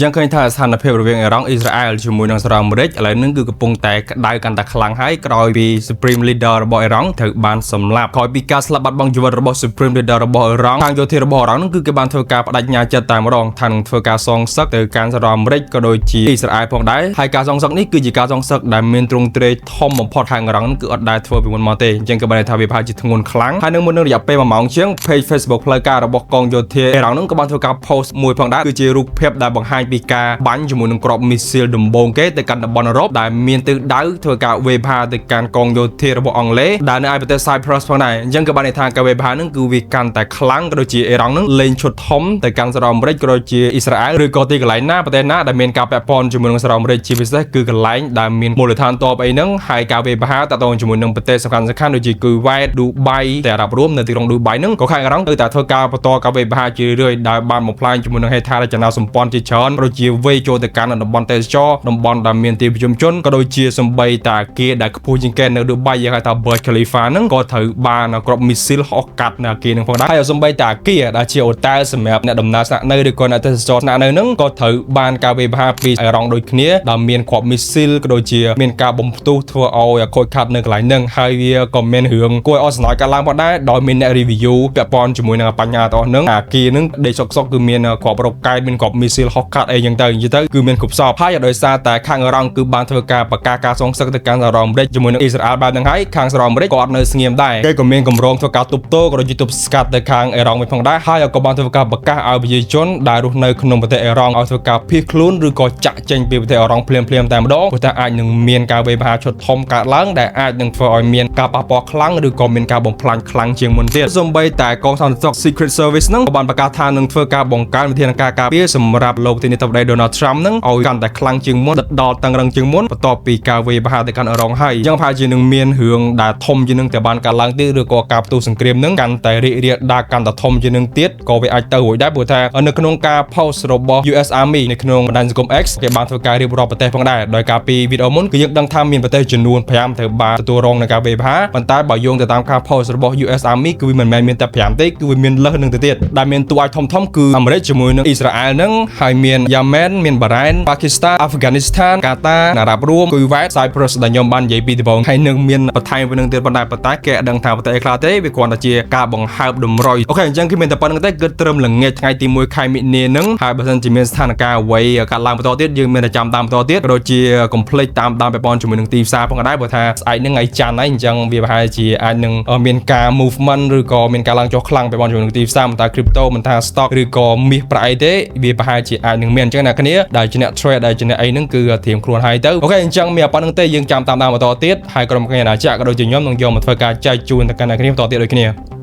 យ៉ាងឃើញថាស្ថានភាពរវាងអ៊ីរ៉ង់អ៊ីស្រាអែលជាមួយនឹងសហរដ្ឋអាមេរិកឥឡូវនេះគឺកំពុងតែក្តៅកាន់តែខ្លាំងហើយក្រោយពី Supreme Leader របស់អ៊ីរ៉ង់ត្រូវបានសម្លាប់ក្រោយពីការស្លាប់បាត់បង់ជីវិតរបស់ Supreme Leader របស់អ៊ីរ៉ង់ខាងយោធារបស់អ៊ីរ៉ង់នឹងគឺគេបានធ្វើការបដិញ្ញាចិត្តតែម្ដងថានឹងធ្វើការសងសឹកទៅកាន់សហរដ្ឋអាមេរិកក៏ដូចជាអ៊ីស្រាអែលផងដែរហើយការសងសឹកនេះគឺជាការសងសឹកដែលមានទ្រង់ទ្រាយធំបំផុតខាងអ៊ីរ៉ង់នឹងគឺអត់ដែលធ្វើពីមុនមកទេអញ្ចឹងក៏បានន័យថាវាប្រហែលជាធ្ងន់ខ្លាំងហើយនឹងមុននឹងរយៈពេល1ម៉ោងជាង page Facebook ផ្លូវការរបស់កងយោធាអ៊ីរ៉ង់នឹងក៏បានធ្វើការ post មួយផងដែរគឺជារូបភាពដែលបង្ហាញពីការបាញ់ជាមួយនឹងគ្រាប់មីស៊ីលដំបូងគេទៅកាន់តំបន់អឺរ៉ុបដែលមានទិសដៅធ្វើការវេផាទៅកាន់កងយោធារបស់អង់គ្លេសដែលនៅឯប្រទេស Cyprus ផងដែរអញ្ចឹងក៏បានន័យថាការវេផានឹងគឺវាកាន់តែខ្លាំងក៏ដូចជាអ៊ីរ៉ង់នឹងលេងឈុតធំទៅកាន់សហរដ្ឋអាមេរិកក៏ដូចជាអ៊ីស្រាអែលឬក៏ទីកន្លែងណាប្រទេសណាដែលមានការពាក់ព័ន្ធជាមួយនឹងសហរដ្ឋអាមេរិកជាពិសេសគឺកន្លែងដែលមានមូលដ្ឋានទ័ពអីហ្នឹងហើយការវេផាតាក់ទងជាមួយនឹងប្រទេសសំខាន់ៗដូចជាគូវ៉ែតឌូបៃតែអារ៉ាប់រួមនៅទីក្រុងឌូបៃហ្នឹងក៏ខាងអ៊ីរ៉ង់ទៅតែធ្វើការបន្តការវេផាជារឿយៗដែលបានបំផ្លាញជាមួយនឹងហេដ្ឋារចនាសម្ព័ន្ធជាច្រើនដូចជាវេចូលទៅកាន់តំបន់ទេសចរតំបន់ដែលមានទីប្រជុំជនក៏ដូចជាសំបីតាគារដែលខ្ពស់ជាងគេនៅឌូបៃយើងហៅថា Burj Khalifa ហ្នឹងក៏ត្រូវបានគ្រាប់មីស៊ីលហោះកាត់នៅអាគារហ្នឹងផងដែរហើយសំបីតាគារដែលជាអូតែលសម្រាប់អ្នកដំណើរស្នាក់នៅឬក៏អ្នកទេសចរស្នាក់នៅហ្នឹងក៏ត្រូវបានការវេផាពីអ៊ីរ៉ង់ដូចគ្នាដែលមានគ្រាប់មីស៊ីលក៏ដូចជាមានការបំផ្ទុះធ្វើឲ្យខូចខាតនៅកន្លែងហ្នឹងហើយវាក៏មានរឿងគួរឲ្យអស់សំណើចកើតឡើងផងដែរដោយមានអ្នក review ពាក់ព័ន្ធជាមួយនឹងបញ្ហាទាំងអស់ហ្នឹងអាគារហ្នឹងដេកសុកសុកគឺមានគ្រាប់រ៉ុកែតមានគ្រាប់មីស៊ីលហោះកាត់អីចឹងទៅនិយាយទៅគឺមានគ្រប់សពហើយដោយសារតែខាងអ៊ីរ៉ង់គឺបានធ្វើការប្រកាសការសងសឹកទៅកាន់សហរដ្ឋអាមេរិកជាមួយនឹងអ៊ីស្រាអែលបែបហ្នឹងហើយខាងសហរដ្ឋអាមេរិកក៏អត់នៅស្ងៀមដែរគេក៏មានកម្រងធ្វើការទប់ទល់ក៏ដូចជាទប់ស្កាត់ទៅខាងអ៊ីរ៉ង់វិញផងដែរហើយក៏បានធ្វើការប្រកាសឲ្យប្រជាជនដែលរស់នៅក្នុងប្រទេសអ៊ីរ៉ង់ឲ្យធ្វើការភៀសខ្លួនឬក៏ចាក់ចេញពីប្រទេសអ៊ីរ៉ង់ភ្លាមៗតែម្ដងព្រោះថាអាចនឹងមានការវេយប្រហារឈុតធំកើតឡើងដែលអាចនឹងធ្វើឲ្យមានការប៉ះពាល់ខ្លាំងឬក៏មានការបំផ្លាញខ្លាំងជាងមុនទៀតសូម្បីតែកងសន្តិសុខ Secret Service ហ្នឹងក៏បានប្រកាសថានឹងធ្វើការបង្កើនវិធានការការពារសម្រាប់លោកប្រធានាធិបតី Donald Trump ហ្នឹងឲ្យកាន់តែខ្លាំងជាងមុនដិតដល់តឹងរឹងជាងមុនបន្ទាប់ពីការវេយប្រហារទៅកាន់អ៊ីរ៉ង់ហើយអញ្ចឹងប្រហែលជានឹងមានរឿងដែលធំជាងនឹងតែបានកើតឡើងទៀតឬក៏ការផ្ទុះសង្គ្រាមហ្នឹងកាន់តែរីករាលដាលកាន់តែធំជាងនឹងទៀតក៏វាអាចទៅរួចដែរព្រោះថានៅក្នុងការ post របស់ US Army នៅក្នុងបណ្ដាញសង្គម X គេបានធ្វើការរៀបរាប់ប្រទេសផងដែរដោយការពីវីដេអូមុនគឺយើងដឹងថាមានប្រទេសចំនួន5ត្រូវបានទទួលរងនឹងការវេយប្រហារប៉ុន្តែបើយោងទៅតាមការ post របស់ US Army គឺវាមិនមែនមានតែ5ទេគឺវាមានលើសនឹងទៅទៀតដែលមានតួឯកធំធំគឺអាមេរិកជាមួយនឹងអ៊ីស្រាអែលហ្នឹងហើយមានយ៉ាមែនមានបារ៉ែនប៉ាគីស្ថានអាហ្វហ្គានីស្ថានកាតាអារ៉ាប់រួមគូវ៉ែត Cyprus ដែលខ្ញុំបាននិយាយពីដំបូងហើយនឹងមានបន្ថែមទៅនឹងទៀតប៉ុន្តែប៉ុន្តែគេអត់ដឹងថាប្រទេសអីខ្លះទេវាគ្រាន់តែជាការបង្ហើបតម្រុយ OK អញ្ចឹងគឺមានតែប៉ុណ្្នឹងទេគឺត្រឹមល្ងាចថ្ងៃទី1ខែមិនិនាហ្នឹងហើយបើសិនជាមានស្ថានភាពអ្វីកើតឡើងបន្តទៀតយើងមានតែចាំតាមបន្តទៀតក៏ដូចជា complete តាមតាមពាក់ព័ន្ធជាមួយនឹងទីផ្សារផងដែរព្រោះថាស្អែកហ្នឹងថ្ងៃច័ន្ទហើយអញ្ចឹងវាប្រហែលជាអាចនឹងមានការ movement ឬក៏មានការឡើងចុះខ្លាំងពាក់ព័ន្ធជាមួយនឹងទីផ្សារមិនថា crypto មិនថា stock ឬក៏មាសប្រាក់អីទេវាប្រហែលជាអាចនឹងមានអញ្ចឹងអ្នកគ្នាដែលជាអ្នក trade ដែលជាអ្នកអីហ្នឹងគឺត្រៀមខ្លួនហើយទៅ OK អញ្ចឹងមានប៉ុណ្្នឹងទេយើងចាំតាមតាមបន្តទៀតហើយក្រុមគ្នាអាណាចក្រក៏ដូចជាខ្ញុំនឹងយកមកធ្វើការចែកជូនទៅកាន់អ្នកគ្នាបន្តទៀតដូចគ្នា។